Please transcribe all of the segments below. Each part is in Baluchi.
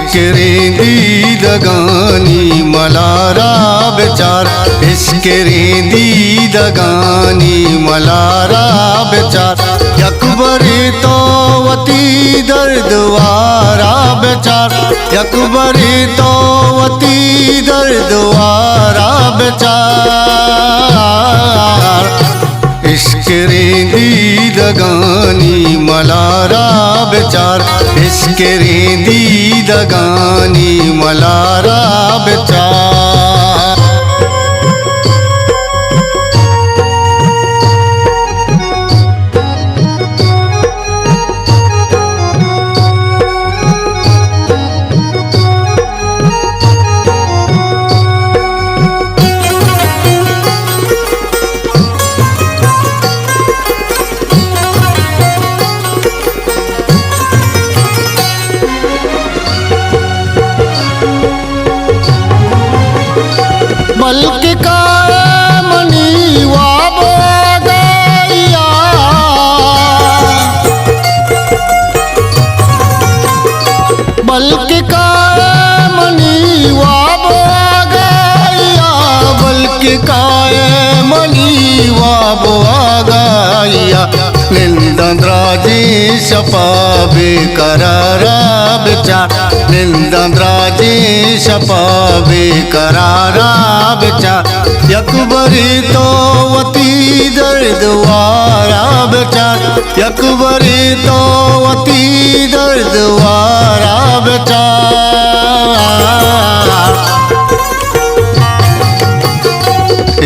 عشقریں دیدگانی ملارا بچار، عشقریں دیدگانی ملارا بچار، یک برے تو وتی درد وارا بچار، یک برے تو وتی درد وارا بچار۔ عشقریں دیدگانی ملارا بچار، عشقریں دیدگانی ملارا بچار۔ بلکہ کائے منی واب آگاہیا، بلکہ کائے منی واب آگاہیا، بلکہ کائے منی واب آگاہیا۔ ننداں دراجیں شپا بے قرارا بچار، ننداں دراجیں شپا بے قرارا بچار، یک برے تو وتی درد وارا بچار، یک برے تو وتی درد وارا بچار۔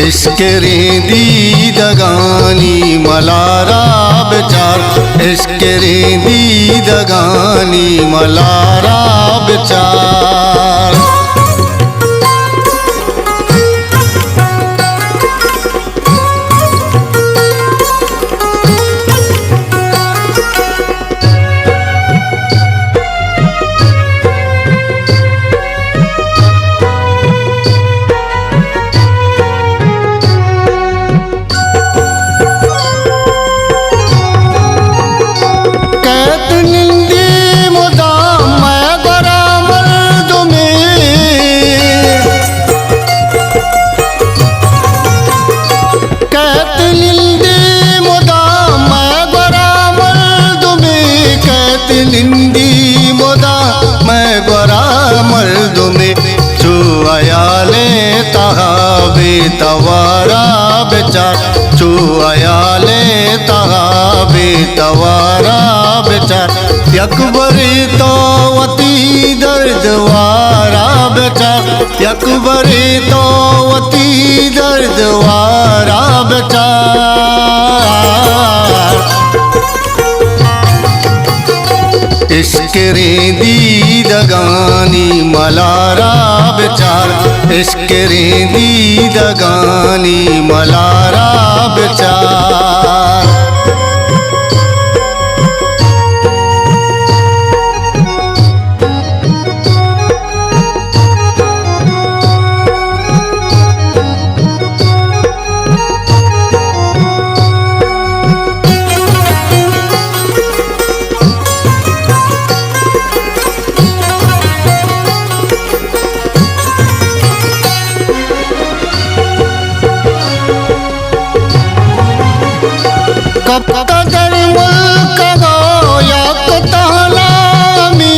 عشقریں دیدگانی ملارا بچار، عشقریں دیدگانی ملارا بچار۔ کئیت نندی مدام مئے گورا مردمے، کئیت نندی مدام مئے گورا مردمے، کئیت نندی مدام مئے گورا مردمے۔ چو ہیال ءِ تہا بے توارا بچار، چو ہیال ءِ تہا بے توارا بچار، یک برے تو وتی درد وارا بچار، یک برے تو وتی درد وارا بچار۔ عشقریں دیدگانی ملارا بچار، عشقریں دیدگانی ملارا بچار۔ کپتہ در ملک ءَ یک تہنا ہمے،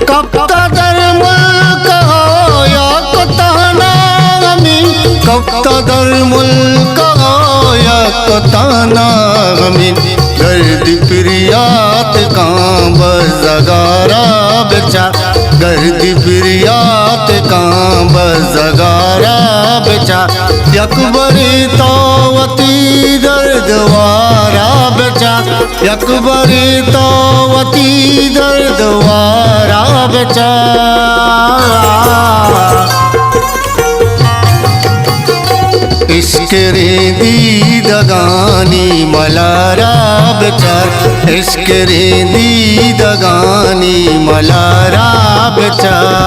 کپتہ در ملک ءَ یک تہنا ہمے، کپتہ در ملک ءَ یک تہنا ہمے۔ گردی پریات کاں بزگارا بچار، گردی پریات کاں بزگارا بچار، یک برے تو وتی درد وارا بچار، یک برے تو وتی درد وارا بچار۔ عشقریں دیدگانی ملارا بچار، عشقریں دیدگانی ملارا بچار۔